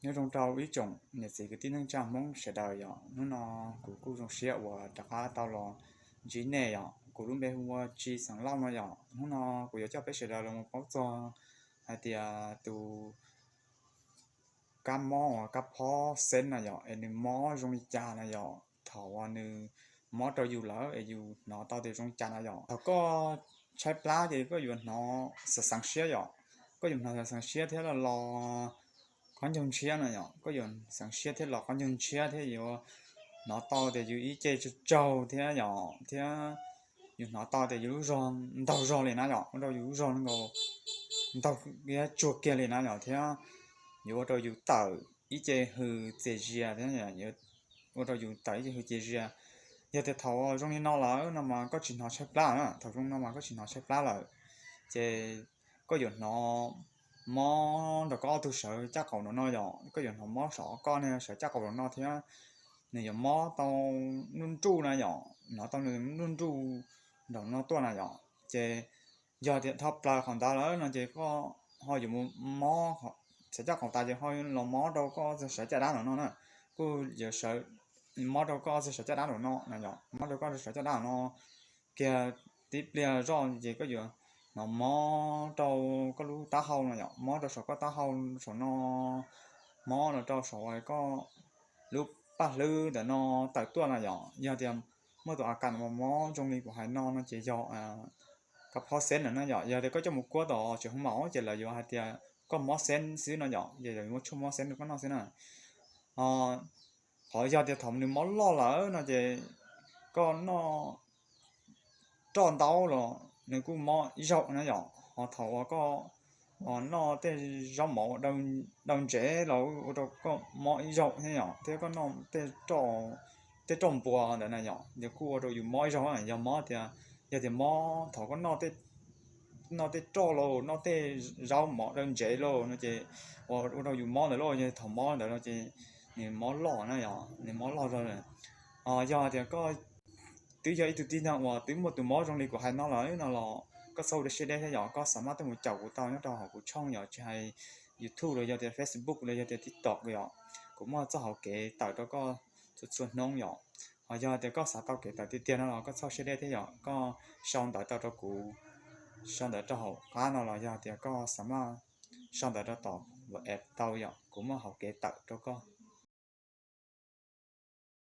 Nyob zoo rau ib tsoom niam txiv kwv tij neej tsa Hmoob sawv daws yom. Hnub no kuv kuj zoo siab uas rov qab tau los ntsib nej yom. Kuv lub npe hu ua Tsis Xeem Lauj no yom. Hnub no kuv yuav coj peb sawv daws los mus paub txog hais tias tus kab mob uas kab phob xeeb na yom, es nws mob zoo li cas na yom, thaum uas nws mob rau yus lawm es yus hnov tau tias zoo li cas na yom. Thaum koj tshaib plab ces koj yuav hnov xav xeev siab yom, koj yuav hnov xav xeev siab thiab los los qhov ncaug ntshiab na yom, koj yuav xeev siab thiab los qhov ncaug ntshiab thiab yuav hnov tau tias yus ib ce tsaug tsaug thiab yom, thiab yus hnov tau tias yus lub zog ntaug zog li na yom, ua rau yus lub zog ntaug tsuag kiag li na yom, thiab yuav ua rau yus tawm ib ce hws txias zias thiab ua rau yus tawm ib ce hws txias zias. Yog tias thaum zoo li no lawm no mas koj tsis hnov tshaib plab na, thaum zoo no mas koj tsis hnov tshaib plab lawm, ces koj yuav hnov mob nrog koj ob tug sawv caj qaum nraum no yom, koj yuav hnov mob saum koj niag sawv caj qaum nraum no thiab nws yuav mob tau nruj nruj na yom, hnov tau nws nruj nruj nraum no tuaj na yom. Ces yog tias dhau plaws qhov ntawd lawm no ces koj ho yuav mus mob sawv caj qaum tas ces ho los mob rau koj txog sawv caj dab nraum no na, kuj yuav mob rau koj txog sawv caj dab nraum no na yom, mob rau koj sawv caj dab nraum no kiag tib pliag zoj ces koj yuav hnov mob rau koj lub taub hau no yom, mob rau saum koj taub hau saum no, mob los rau saum koj lub paj hlwb ntawm no tawm tuaj na yom. Yog tias muaj tus a kas mob zoo li kuv hais no no ces yog kab phob xeeb na yom. Yog tias koj coj mus kuab tom tsev hoo maum ces lawv yuav hais tias koj mob xeeb xwb no yom, ces lawv yuav muab tshuaj mob xeeb rau koj noj xwb na. Qhov yog tias thaum nws mob loj lawm no ces koj noj roj ntau los nws kuj mob ib zaug na yom. Ho thaum uas koj noj tej zaub mov daw ntsev los ua rau koj mob ib zaug thiab yom, thiab koj noj tej roj npua ntawd na yom, yog kuj ua rau yus mob ib zaug. Yog mob tias, yog tias mob thaum koj noj tej roj los noj tej zaub mov daw ntsev los no ces ua rau yus mob ntawd los, yog thaum mob ntawd no ces nws mob loj na yom, nws mob loj zog. Yog tias koj twb yog ib tug tib neeg uas twb muaj tus mob zoo li kuv hais no lawm no los koj txhob ua siab deb thiab yom, koj xav maj tuaj mus caum kuv tau nyob rau hauv kuv tshooj yom, tsis hais YouTube los yog tias Facebook los yog tias TikTok yom, kuv muaj txoj hauv kev tawm rau koj txhua txhua hnub yom. Ho yog tias koj xav tau kev tawm tiag tiag no los koj txhob siab deb thiab yom, koj sau ntawv tau rau kuv, sau ntawv rau hauv qab no los yog tias koj xav maj sau ntawv rau tom WhatsApp tau yom, kuv muaj hauv kev tawm rau koj.